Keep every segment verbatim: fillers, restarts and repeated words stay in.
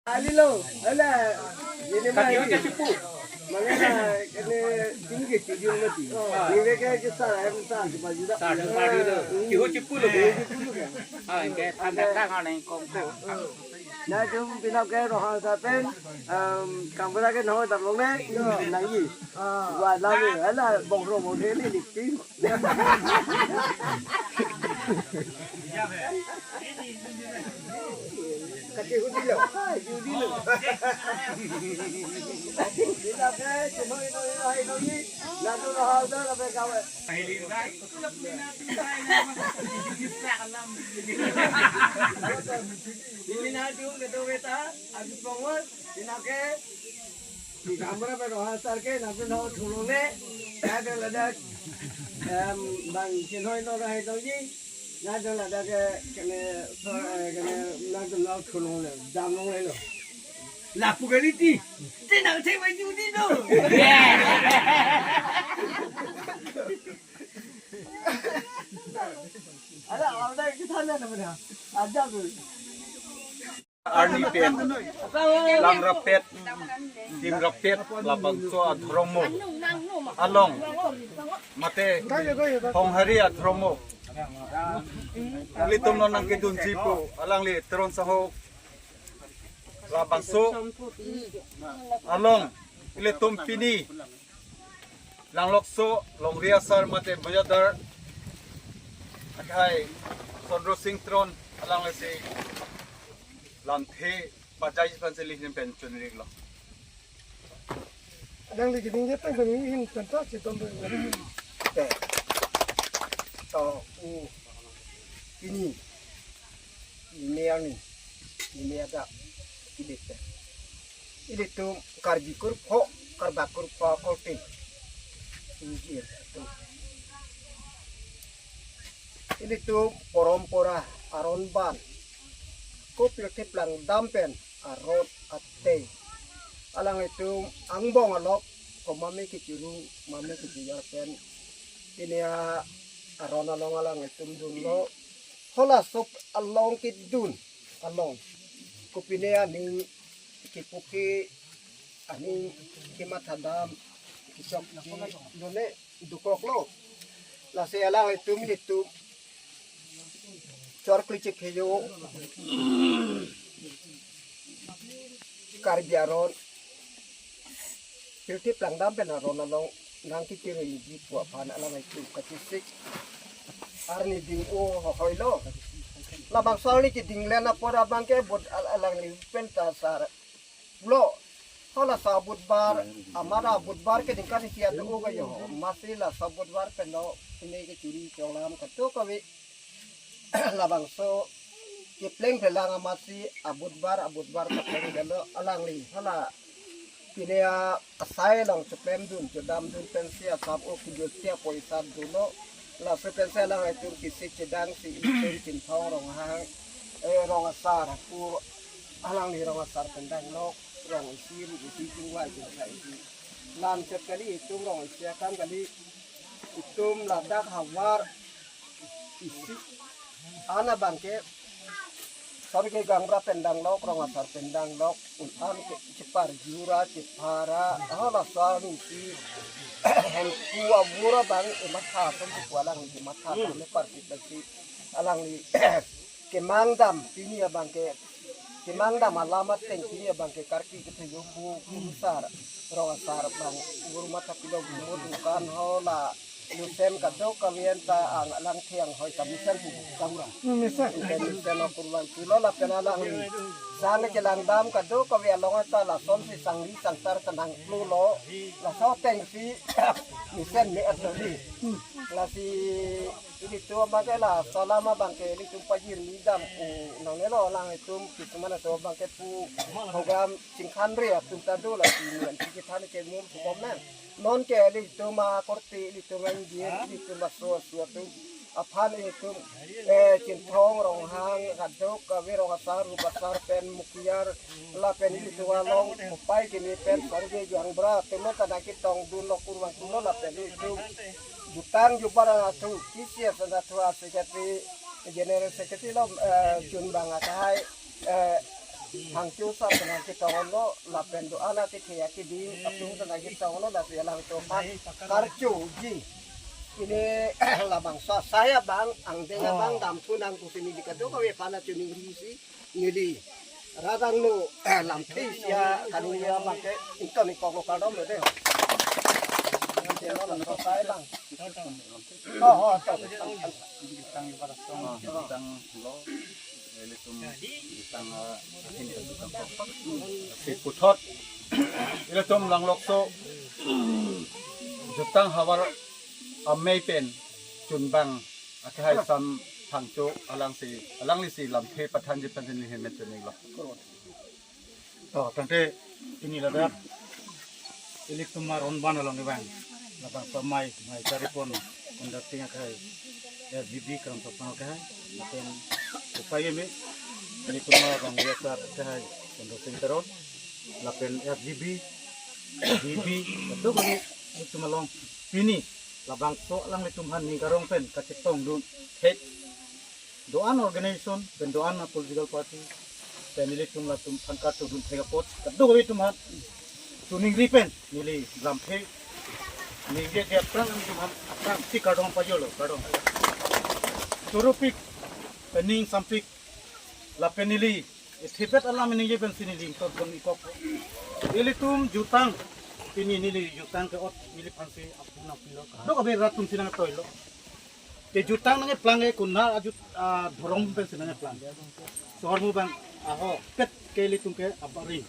Alilo, ala, ini mah Kati ini. Udah cepu. Makanya ini tinggi tujuh mati. Ini kayak kita yang besar di Pajuda. Sar, sar, sar. Ihu cepu lo. Ini dulu kan. Ah, ini kayak tanda tangan yang kongko. Nah, cuma pinap kayak rohang sapen, em, kamera ke nahoi tak lome, nangis. Wah, lami, ala, bongro bongre ini dikti. Kati hudi lo. Hudi lo. Kita ke cuma itu, itu, itu, ini. Lalu rohal dah sampai kawan. Ini nanti kita, kita habis bangun, kita ke Di kamera pen rohang sar ke, nanti no thulongle, nanti ladak, em, bang chinhoi no rahai tongji, nanti ladak ke, kene, so, eh, kene, nanti no thulongle, dam longle lo. Lapu kali ti, ti nang thek baju di no. Ada, ada kita na mana? Ada tu. Arni pen, langrapet, dingrapet, labangso adhormo along, mate Honghari adhormo, ilitum non nangkedunji pu, alangli Teron Saho, labangso along, ilitum pini, Langlokso, longri asar mate bojadar, akhai, Chandra Singh Teron, alanglisi, lamthe, bajai pansi lihim pen chunrik lo. Alangli keding je pen pen hin pen ta chiton do. Te. To, u, ini. Ini yang ni. Ini ada. Ini te. Ilitum Karbi kurpho, Karbak kurpho kote. Injir tu. Ilitum porompora aron ban. Kopil thip langdam pen aron ate. Alanglitum angbong alok komame kechirung, mame kechiyar pen. Ini a aron along alanglitum dunlo. Hala sop along kedun along. Kopine aning kepuke aning kemathadam kechok ke done dukoklo. Lasi alanglitum ilitum chor kli chekheyo Karbi aron. Piltip langdam pen aron along nangkikirui ji pu aphan alanglitum kachesik arni ding-o hoilo. Labangso arni keding len apor abangke bud al-, alangli pen ta sar lo. Hala sa budbar, amara budbar keding kan isi adu o kayo. Masi la sa budbar pen lo ini kechuri chonglam katu kawi. Labangso kepleng phelang amatsi abudbar, abudbar kepleng delo alangli. Hala pine a asai along cheplem dun, chedam dun pensi asap o kujut sia poisa dunlo. Laso pensi alanglitum kisi chedang si itum Chinthong Ronghang, eh, Rong Asar, pu alangli Rong Asar pen danglok, rong isi, ru isi, chingwa, chingsa isi. Lam chet kali, itum rong isi akam kali, itum ladak havar, isi, ana abangke, son ke gangbra pen danglok, Rong Asar pen danglok, un an ke chepar jura, chepara, ahola sami si, hempu avur abang, ematha, son ke kualang, ematha, hmm, kami parsi besi, alangli, kemang dam, pini abangke, kemang dam alamat teng pini abangke karki kethe yo pu, pu sar, Rong Asar bang, guru mata pilo gumur dukan hola, Lusen kadokave anta ang alang thiang hoi kamisen pu kamra. Mesen. Ikan mesen okur bang pulo lapen alang. Sang chelang dam kadokave along anta lason si sangri sangtar kenang pulo. Laso ateng si mesen me atoli. Lasi ilitum abangke la salama abangke ilitum pajir ni dam o nangnelo alanglitum kismana to abangke pu program chingkhan re atum ta do lasi ni anti kithan ke mum pu bom nang. Non ke ilitum akorte, ilitum anjir, ilitum aso aso atum aphan ilitum, eh, Chinthong Ronghang kadokave Rong Asar, Rup Asar pen Mukiar lapen ilitum along upai kini pen sarge juang bra atum lo kada kitong dunlo kurvang dunlo lapen ilitum jutang jubar atum kisi asan atum asekretari, general secretary lo, eh, chunbang akai, eh, Thangcho asar penang ketonglo, lapen do-an athe theya kidi atum penang ketonglo, lapen alangtum aphan karchoji. Pini labangso asai abang, angdeng abang, damthu nang pusi neli kadokave aphan choningrisi neli radang no lamthe isi kaningje abang ke ington ingkok lo, kardom lo dei. Asai abang. Oh, oh, to. Jutang ibarat tong, jutang lo, ilitum jutang, ah, ahin jutang tokpak. Si puthot, ilitum Langlokso jutang havar amei pen chunbang akehai Sam Thangcho alangsi, alanglisi lamthe pathanji pensi neli hemet chuninglo. To, tangte pini ladak ilitum aron ban along kevang, labangso amei, amei karipon, conducting akehai S G B Kramsapang akehai, lapen upai eme, ilitum arong biasa akehai, Kondor Sing Teron, lapen S G B, G B, kadokave ilitum along pini labangso alanglitum aphan ning karong pen kachetongdun thek do-an organization pen do-an a political party pen ilitum latum aphan kartudun thek apot kadokave atum aphan choningri pen neli lamthe ningje aphrang ilitum aphan aphrangsi kardom pajolo, kardom. Chorupik, pen ning sampik, lapen neli ithipet alam ningje pensi neli ington ingkok. Ilitum jutang, pini neli jutang ke-ot neliphansi aphu nangpilo. Kadokave rat atumsi nangtoilo. Te jutang nangkeplang ke konat ajut, ah, dhorom pensi nangkeplang. Sohor mu bang ahokpet ke ilitum ke abari.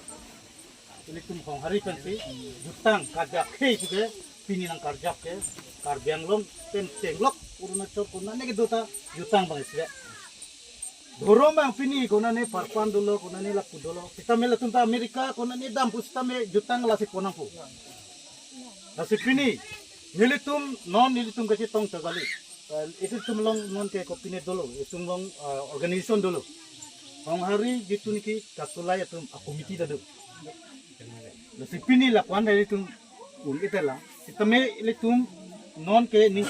Ilitum Honghari pensi jutang karjap he pu ke pini nangkarjap ke Karbi Anglong pen tenglok Arunachal konane kedo ta jutang bang isi. Dhorom bang pini konane Parpan dolo, konane lapu dolo. Sitame latum ta America konane dam pu sitame jutang lasi pon nangpo. Lasi pini nelitum non nelitum kachetong ta kali. Eh, ilitum along non ke kopine dolo, ilitum along, eh, organization dolo. Honghari jitu niki kasulai atum a committee ta do. Lasi pini lapu-an ta ilitum un-e tela. Sitame ilitum non ke ning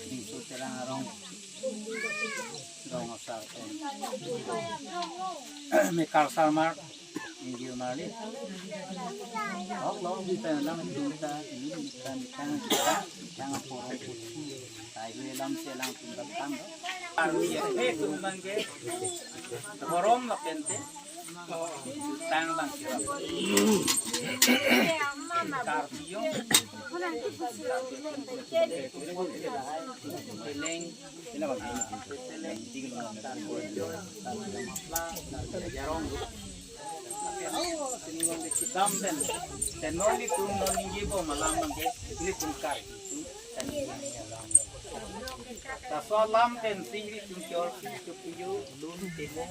Dingsu Terang arong, rong asar pen. Mekar sarmar, ingjir marli. Lok lok di pen alam tum ta, ini tum ta, methang, methang aporong pusi. Tai hui alam si alam tum ta tham. Arui ya, he tum bangke. Dhorom lapen te. Tang bang kirap. Karbi yo. Teleng. Teleng. Tiglo. Karbi yo. Karbi yo. Jarong. Sining long de kitam den. Den non ilitum non ningje bom alam bangke. Ilitum Karbi. Laso alam pensi ilitum chorpi chopiyo lun temo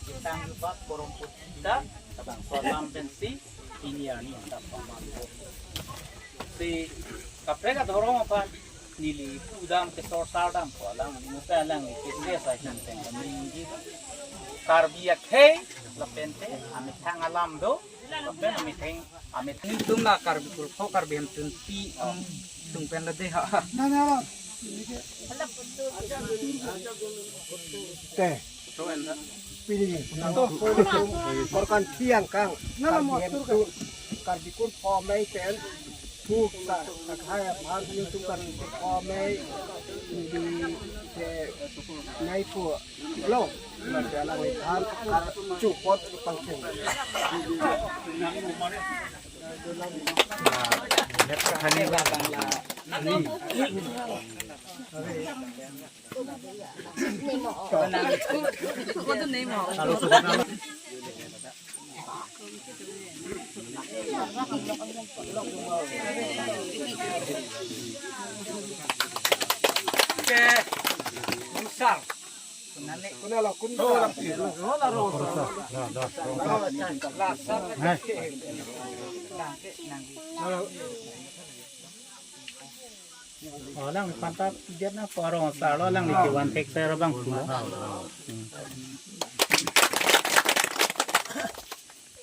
jutang jubat porong pusi ta, labangso alam pensi pini arni ta paman po. Si kaprek adhorom aphan neli pudam kesor sardam ko alang ni muta alang ni kese sa hin pen kami ningje. Karbi akhei lapen te amethang alam do. Lapen amethang, amethang. Ilitum la Karbi Kurpho, Karbi Hemtunpi, um, tung pen la dei ha. Na, na, na. Te. Pini, nang korkan tiang kang. Na, na, Karbi mo, Hemtun, Karbi Kurpho amei pen. Tu ka, ka hai aphan ilitum Karbi Kurpho amei. Di, de, nai pu. Lo, nanti alang ikan, kar, chupot, pangkeng. Ke, besar. Kunalo, kunalo. Oh, lang panta dia na parong salo lang di kiwan tek sero bang tu.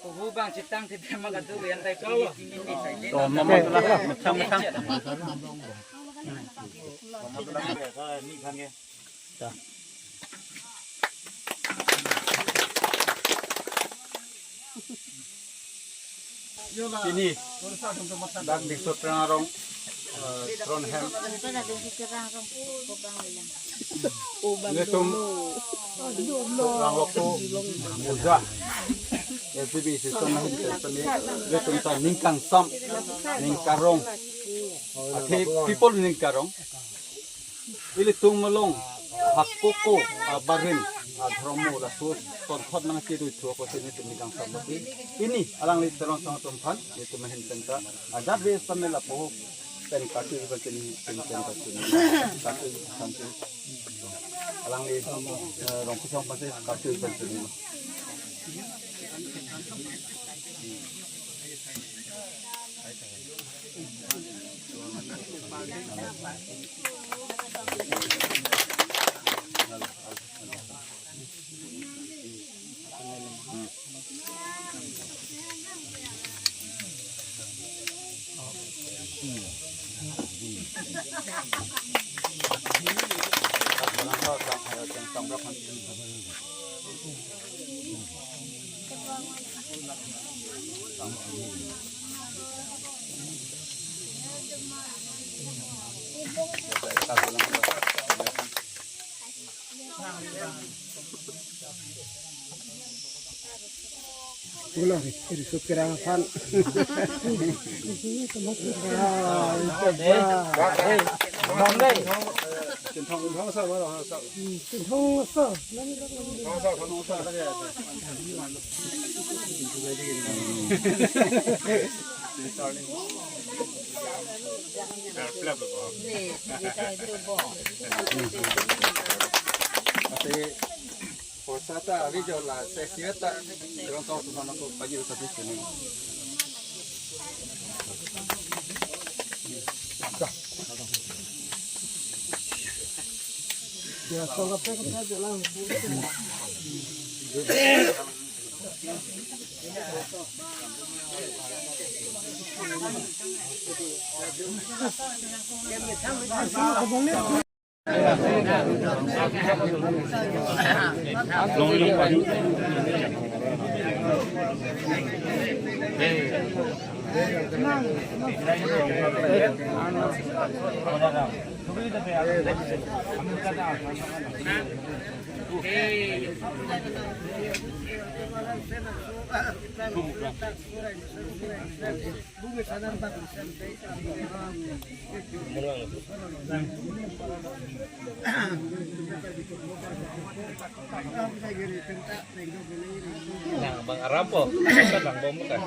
Oho bang citang kita makan tu yang tai tu. Oh, mama tu lah, mechang mechang. Pini dak Dingso Terang arong, eh, Trondheim. Ilitum Ranglokso Muja L P B system ahin pen ilitum ta ning kangsam, ning karong, athe people ning karong. Ilitum along hakoko abarim adhormo laso tonthot nangchedui thu apotsi nelitum ning kangsam pati. Pini alangli Teron Sangho atum aphan nelitum ahin pen ta ajat ve samel apo pen karju pachini, pen pen karju, karju pachini. Alangli, eh, Rongpi Sangho aphansi karju pachini. Ulo, ri, ri, sut kerang aphan. Ah, itu, bah. Bang dei. Chinthong, thong sa, thong sa. Hmm, chinthong sa. Ate poisa ta avi jo la, se siya ta, rong tong tu mana ko paji ta tu sini. Ya, so kape kape jalan. Nah, Bang Aram po, kan Bang Bom kan.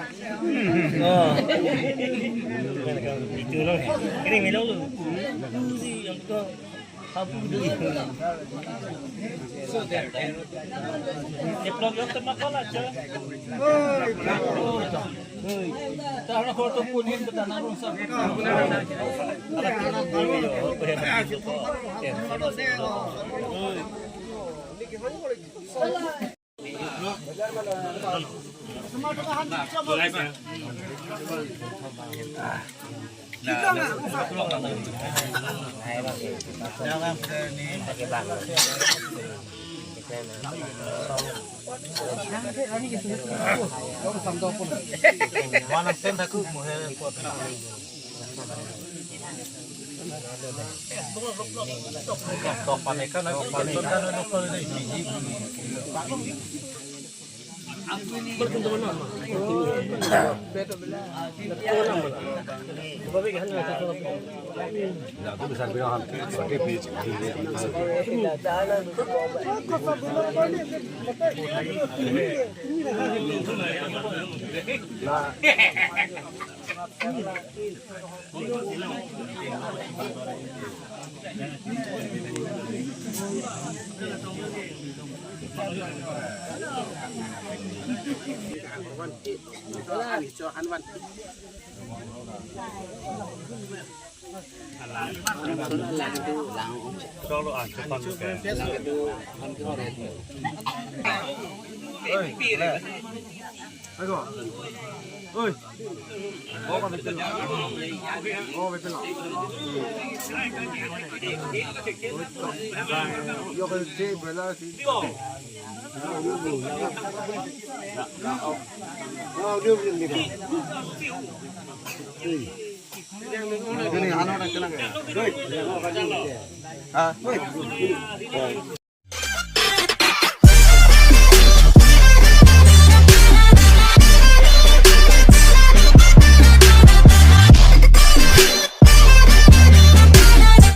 Oh. Itu loh. Ini milo loh. Itu sih yang betul. Develop yok tema kola aja. Hei, tahan ko to kunin betanang rongsa. Ini ano na kenang ya? Hah?